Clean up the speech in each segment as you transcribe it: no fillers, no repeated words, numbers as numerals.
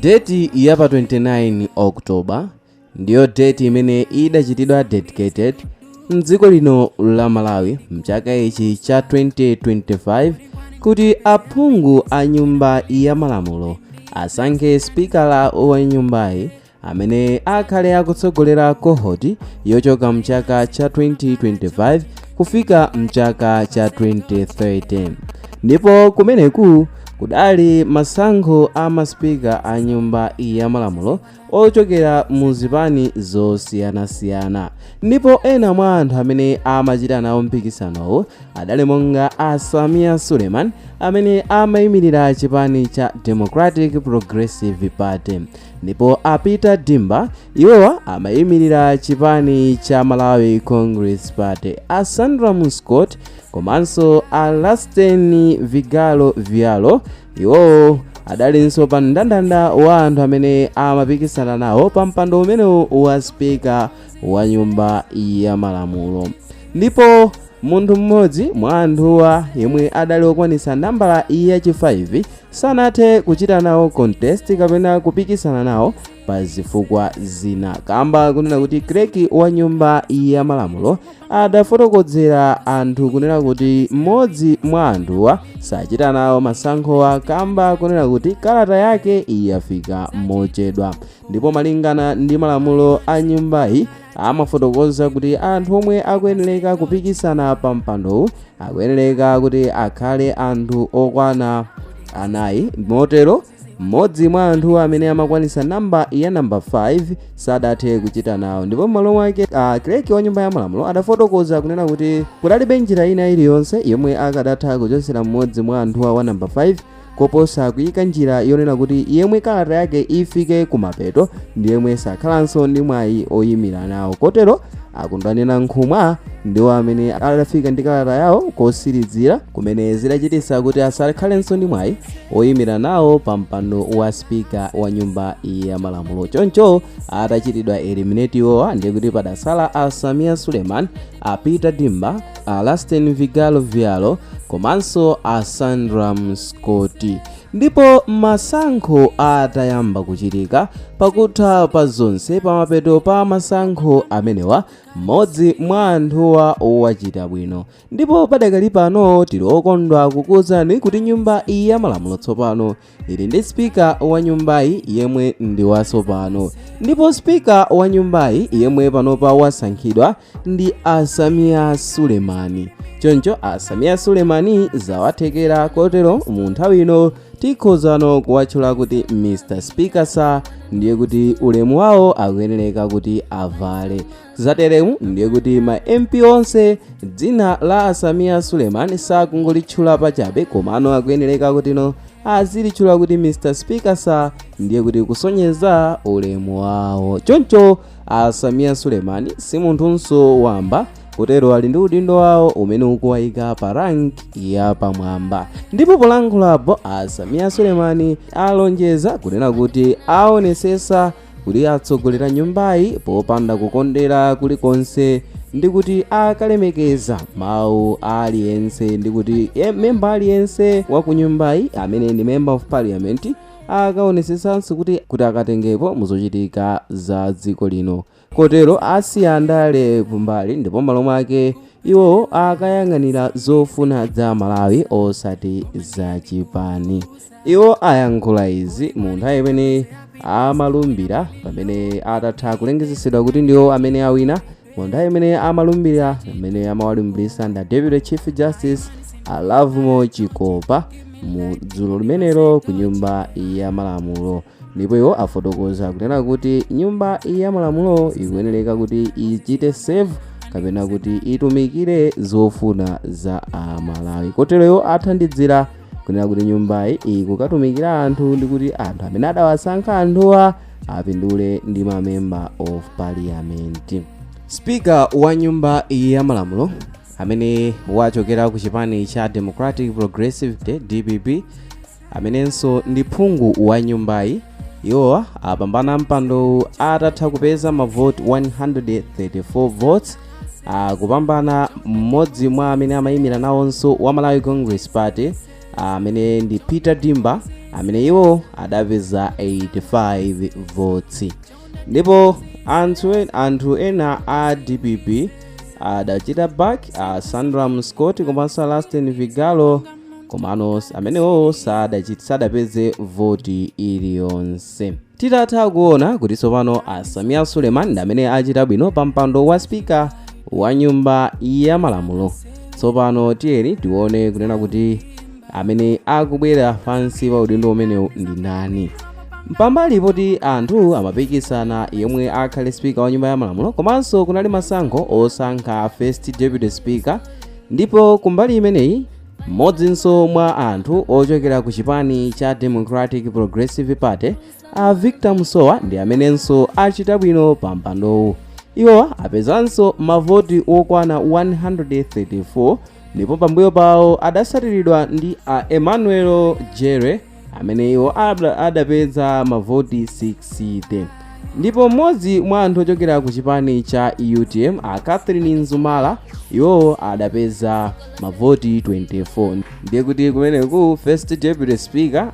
Date ya pa 29 October ndiyo date imene idachitidwa dedicated mdziko lino la Malawi mchaka ichi cha 2025 kuti aphungu a Nyumba ya Malamulo asankhe sipikala wa nyumbayi amene akhale akutsogolera cohort yochoka mchaka cha 2025 kufika mchaka cha 2030. Ndipo kumeneku kudali masankho a masipika a Nyumba ya Malamulo ochokera mu zipani zosiyanasiyana. Ndipo ena mwa anthu amene amachita nawo mpikisanowu adali monga a Sameer Suleman amene amayimirira chipani cha Democratic Progressive Party, ndipo a Peter Dimba iwowa amayimirira chipani cha Malawi Congress Party, a Sandra Muscott komanso a Lasten Vigalo Vialo iwowo adalinso pa mndandanda wa anthu amene amapikisana nawo pa mpando umenewu wa spika wa Nyumba ya Malamulo. Ndipo munthu mmodzi mwa anthuwa yemwe adali okwanitsa nambala yachi 5 sanathe kuchita nawo contest kapena kupikisana nawo pa zifukwa zina, kamba kunena kuti clerk wa Nyumba ya Malamulo adafotokozera anthu kunena kuti mmodzi mwa anthuwa sachita nawo masankhowa kamba kunena kuti kalata yake yafika mochedwa. Ndipo malingana ndi malamulo a nyumbayi amafotokoza kuti anthu omwe akuyenereka kupikisana pa mpandowu akuyenereka kuti akhale anthu okwana 4. Motero mmodzi mwa anthu amene amakwanisa namba ya namba 5 sadathe kuchita nawo, ndipo m'malo mwake clerk wa Nyumba ya Malamulo adafotokoza kunena kuti kudalibe njira ina iliyonse yomwe akadatha kuchotsera mmodzi mwa anthuwa wa namba 5 koposa kuyika njira yonena kuti yemwe kalata yake ifike kumapeto ndi yemwe sakhalanso ndi mwayi oyimira nawo. Kotero Akondwani Nankhumwa ndiwo amene adafika ndi kalata yawo kosirizira, kumene zidachititsa kuti asakhalenso ndi mwayi oyimira nawo pa mpando wa spika wa Nyumba ya Malamulo. Choncho atachitidwa eliminate iwowa, ndiye kuti padasala a Sameer Suleman, a Peter Dimba, a Lasten Vigalo Vialo komanso a Sandra Scott. Ndipo masankho atayamba kuchitika, pakutha pa zonse, pamapeto pa masankho amenewa, mmodzi mwa anthuwa wachita bwino. Ndipo padakali pano tili okondwa kukuwuzani kuti Nyumba ya Malamulo tsopano ili ndi spika wa nyumbayi yemwe ndi watsopano. Ndipo spika wa nyumbayi yemwe panopa wasankhidwa ndi a Sameer Sulemani. Choncho a Sameer Sulemani zawathekera, kotero mu nthawi ino tikhozano kuwatchula kuti Mr Speaker Sir, ndiye kuti ulemu wawo akuyenereka kuti avale. Zateremu ndiye kuti ma MP onse dzina la a Sameer Suleman sakungolitchula pachabe, komano akuyenereka kuti no azilitchula kuti Mr Speaker Sir, ndiye kuti kusonyeza ulemu wawo. Choncho a Sameer Suleman si munthunso wamba, kotero ali ndi udindo wawo umene ukuwayika pa rank ya pamwamba. Ndipo polankhulapo a Sameer Suleman alonjeza kunena kuti aonesesa kuti atsogolera nyumbayi popanda kukondera kulikonse, ndi kuti akalemekeza mawu a aliyense, ndi kuti memba aliyense wa ku nyumbayi amene ndi member of parliament akaonesesanso kuti akatengepo muzochitika za dziko lino. Kotero asiya ndale kumbali, ndipo m'malo mwake iwo akayang'anira zofuna za Malawi osati zachipani. Iwo ayankhula izi mu nthawi imene amalumbira, pamene atatha kulengezetsedwa kuti ndiwo amene awina. Mu nthawi imene amalumbira, amene amawalumbirisa nda Deputy Chief Justice a Lovemore Chikopa mu dzulo limenelo ku Nyumba ya Malamulo. Ndipo iwo afotokoza kunena kuti Nyumba ya Malamulo ikuyenereka kuti ichite serve kapena kuti itumikire zofuna za Amalawi. Kotero iwo athandizira kunena kuti nyumbayi ikukatumikira anthu, ndi kuti anthu amene adawasankha anthuwa apindule ndi ma member of parliament. Speaker wa Nyumba ya Malamulo amene wachokera ku chipani cha Democratic Progressive, DPP, amenenso ndi phungu wa nyumbayi, iwowa apambana mpando atatha kupeza mavoti 134 votes, kupambana mmodzi mwa amene amayimira nawonso wa Malawi Congress Party amene ndi Peter Dimba. amene iwo adapeza 85 votes. Ndipo anthu ena a DPP adachita back, a Sandra Mscott komanso Laston Vigalo, komano amenewo sadapeze voti iliyonse. Titatha kuona kuti tsopano a Sameer Suleman ndi amene achita bwino pa mpando wa speaker wa nyumba ya malamulo, tsopano tiyeni tione kunena kuti amene akubwera pansi pa udindo umenewu ndi ndani. Pambali poti anthu amapikisana yemwe akhale speaker wa nyumba ya malamulo, komanso kunali masankho osankha first deputy speaker. Ndipo kumbali imeneyi, mmodzinso mwa anthu ochokera ku chipani cha Democratic Progressive Party, a Victor Musowa, ndi amenenso achita bwino pa mpandowu. Iwowa apezanso mavoti okwana 134, ndipo pambuyo pawo adasatiridwa ndi a Emmanuel Jere, amene iwo adapeza mavoti 60. Ndipo mmodzi mwa anthu ochokera ku chipani cha UTM, a Catherine Nzumala, iwowo adapeza mavoti 24. Ndiye kuti kumeneku first deputy speaker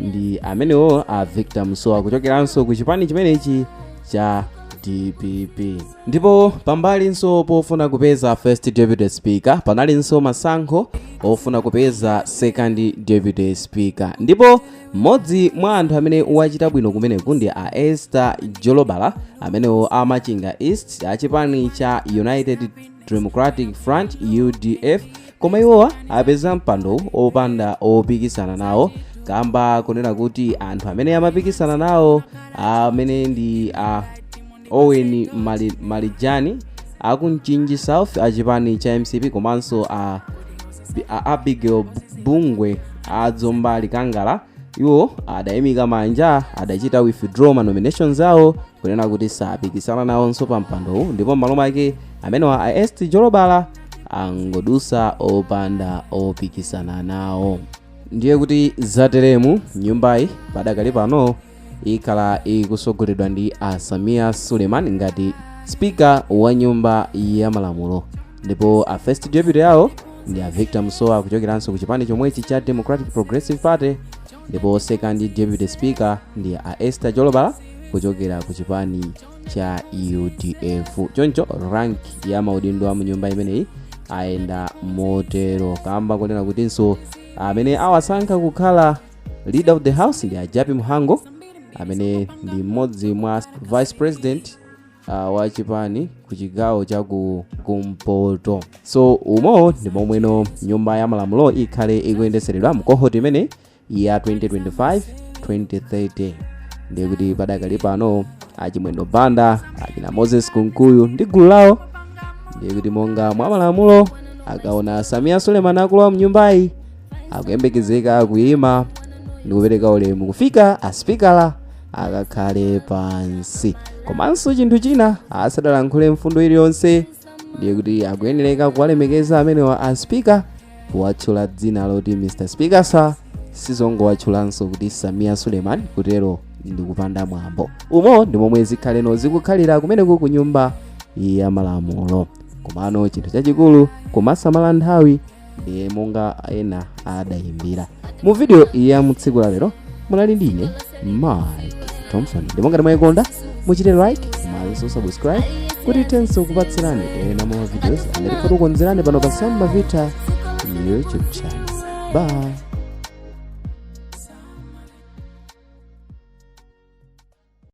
ndi amenewo a Victor Musowa, kuchokeranso ku chipani chimenechi cha DPP. Ndipo pambalinso pofuna kupeza first deputy speaker, panalinso masankho ofuna kupeza second deputy speaker. Ndipo mmodzi mwa anthu amene wachita bwino kumeneku ndi a Esther Jolobala, amenewo a Machinga East, a chipani cha United Democratic Front, UDF. Koma iwowa apeza mpando opanda opikisana nawo, kamba kunena kuti anthu amene amapikisana nawo, amene ndi a Owen Malijani akumchinji South achipani cha MCP, komanso a Abigail Bungwe a Dzomba Likangala, iwo adayimika manja, adachita withdraw ma nominations awo, kunena kuti sapikisana nawonso pa mpandowu. Ndipo m'malo mwake amenewa a Esther Jolobala angodusa opanda opikisana nawo. Ndiye kuti zateremu, nyumbayi padakali pano ikhala ikusogoledwa ndi a Sameer Suleman ngati speaker wa nyumba ya malamulo, ndipo a first deputy awo ndi a Victor Musowa, kuchokeranso ku chipani chomwechi cha Democratic Progressive Party, ndipo second deputy speaker ndi a Esther Jolobala, kuchokera ku chipani cha UDF. Choncho rank ya maudindo a mu nyumba imeneyi ayenda motero, kamba kunena kutinso amene awasankha kukhala leader of the house ndi a Jappie Mhango, amene ndi mmodzi mwa vice president wa chipani ku chigawo cha kumpoto. So umo ndi momweno nyumba ya malamulo ikhale ikuyendeseredwa mu cohort imene ya 2025 2030. Ndiye kuti padakali pano achimwendo Banda, achina Moses Kunkuyu ndi gulu lawo, ndiye kuti monga mwa malamulo, akaona Sameer Suleman akulowa mnyumbayi, akuyembekezeka kuyima ndi kupereka ulemu kufika asipikala akakhale pansi. Komanso chinthu china, asadalankhule mfundo iliyonse, ndiye kuti akuyenereka kuwalemekeza amenewa a speaker powatchula dzina loti "Mr Speaker Sir", sizongowatchulanso kuti Sameer Suleman, kutero ndi kupanda mwambo. Umo ndi momwe zikhaleno zikukhalira kumeneku ku nyumba ya malamulo. Komano chinthu chachikulu kumasamala nthawi, ndiye monga ena adayimbira. Mu video ya mutsiku la lero munali ndine Mike Thompson, ndipo ngati mwayikonda muchite like komanso subscribe kuti tenso kupatsirani ena mwa videos amene tikukonzerani pano pa Sam Mavita YouTube channel. Bye.